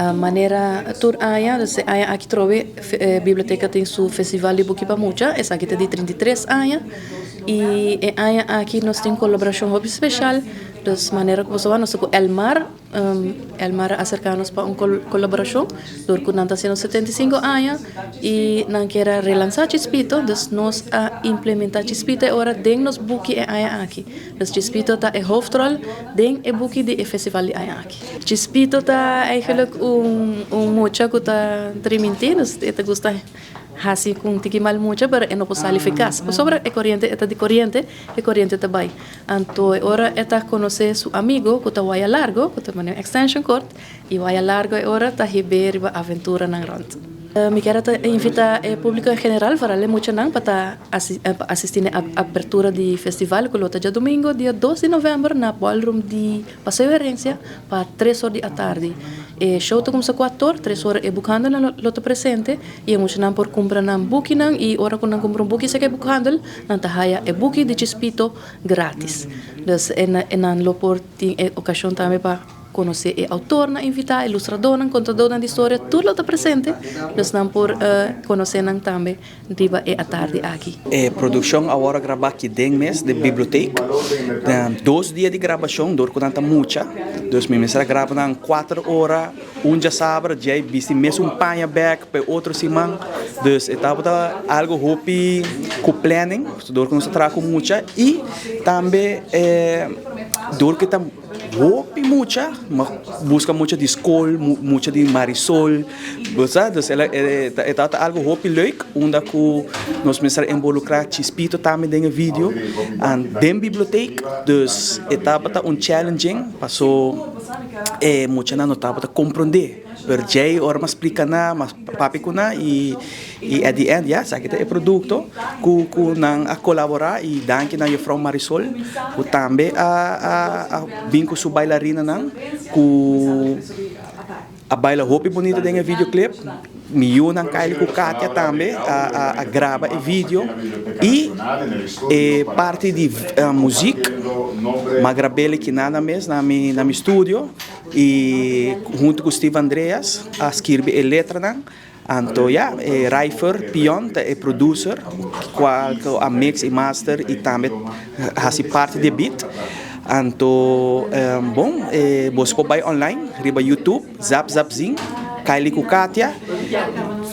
Manera tur aña, dus e aña aki trobe biblioteca tin su festival di buki pa mucha, esaki ta di 33 aña y e aña aki nos tin colaboracion hopi special, dus manera cu boso wak nos ta cu Elmar, Elmar a acerca nos pa un colaboracion dor cu nan ta haciendo 75 aña y nan kier a relansa Chispito, dus nos a implementa Chispito e ora den nos buki e aña aki. Dus Chispito ta e hoofdrol den e buki di e festival di aña aki. Chispito ta eigenlijk un mucha cu ta triminti, dus e ta gusta haci cu un tiki mal mucha, pero e no por sali fi cas. Pasobra e coriente e ta di coriente, e coriente ta bay. Anto e ora e ta conoce su amigo cu ta waya largo, cu ta manera un extension cord, y waya largo e ora ta hib'é riba aventuranan rond. Mi kier a ta invita e publico en general, vooral e muchanan, pa ta pa asisti na e apertura di festival cu lo ta djadomingo dia 2 di november na ballroom di Paseo Herencia pa tres or di atardi. E show ta cuminsa cuater or, tres ora e boekhandelnan lo ta presente y e muchanan por cumpra nan bukinan y ora cu nan cumpra un buki cerca e boekhandel nan ta haya e buki di Chispito gratis. Dus e nan lo por tin e ocasion tambe pa conoce e autornan invita, ilustradornan, contadornan di historia, tur lo ta presente, dus nan por conoce nan tambe riba e atardi aki. E produccion a worde graba aki den mes den bibliotheek. 2 dia di grabacion door cu nan ta mucha. Dus mi mester a graba nan 4 ora un diasabra, djey bisti mesun paña bek pa e otro siman. Dus e tabata algo hopi cu planning, door cu nos a traha cu mucha y tambe door cu ta hopi mucha, busca mucha di school, mucha di Marisol, bo sa, dus e tabata algo hopi leuk unda cu nos mester a involucra Chispito tambe den e video den bibliotheek, dus e tabata un challenging paso e muchanan no tabata comprende, pero djey ora mi a splica nan, mi a papia cu nan y at the end ya esaki ta e producto cu nan a colabora y danki na juffrouw Marisol cu tambe a bin cu su bailarinanan cu a baila hopi bunita den e videoclip. Mi yunan Kylie cu Katia tambe a graba e video y e parti di muziek mi a grab'el aki nada mes na mi studio y hunto cu Steve Andreas a skirbi e letranan. Anto ya, e Raifer Pion ta e producer cual cu a mix y master y tambe haci parti di e beat. Anto bon, boso por bay online riba YouTube, Zap Zap Zin, Kylie cu Katia,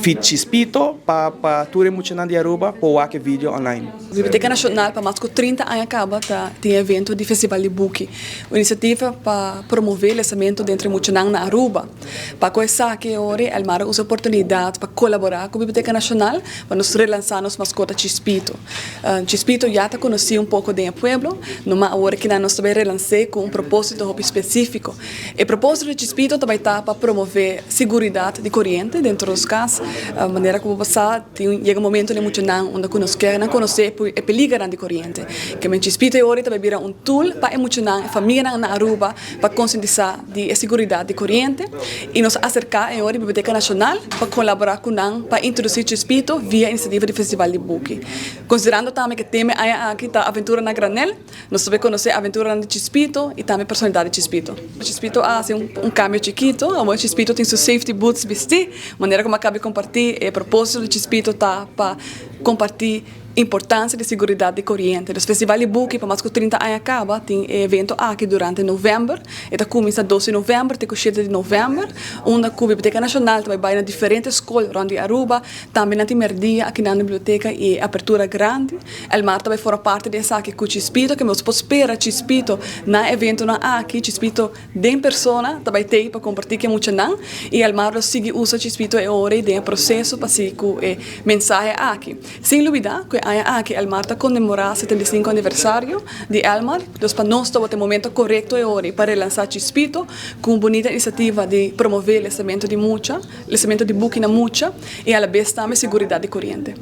feat Chispito pa tur e muchanan di Aruba por wak e video online. Biblioteca Nacional pa mas cu 30 aña caba ta tin evento di Festival di Buki, un iniciativa pa promove lesamento den entre muchanan na Aruba. Pa cu esaki e ora Elmar a usa oportunidad pa colabora cu Biblioteca Nacional pa nos relansa nos mascota Chispito. Chispito ya ta conoci un poco den e pueblo, numa awor kinan nos ta bay relans'e cu un proposito hopi specifico. E proposito di Chispito ta bay ta pa promove siguridad di coriente dentro nos cas. Manera cu bo sa tin yega momento den muchanan unda cu nos kier nan conoce e peligernan di coriente. Kimen Chispito e ora ta bay bira un tool pa e muchanan, e famianan na Aruba pa concientisa di e seguridad di coriente y nos a acerca e ora di Biblioteca Nacional pa colabora cu nan pa introduci Chispito via iniciativa di Festival di Buki. Considerando tambe cu e tema e aña aki ta Aventura na Granel, nos ta bay conoce aventuranan di Chispito y tambe personalidad di Chispito. Chispito a haci un cambio chikito, awor Chispito tin su safety boots bisti, manera cu mi a caba di comparti e proposito di Chispito ta pa comparti importancia di seguridad di coriente. Dus Festival di Buki pa mas cu 30 aña caba tin e evento aki durante november. E ta cuminsa 2 di november te cu 7 di november, unda cu Biblioteca Nacional ta bay bay na diferente scol rond di Aruba. Tambe nan tin merdia aki na biblioteca y e apertura grandi. Elmar ta bay forma parti di esaki cu Chispito, ke nos por spera Chispito na eventonan aki. Chispito den persona ta bay tey pa comparti cu e muchanan y Elmar lo sigui usa Chispito e ora y den e proceso pa sigui cu e mensahe aki. Sin lubida cu e aña aki Elmar ta conmemora 75 aniversario di Elmar, dus pa nos tabata e momento corecto e ora pa relansa Chispito cu un bunita iniciativa di promove lesamento di mucha, lesamento di buki na mucha y alabes tambe siguridad di coriente.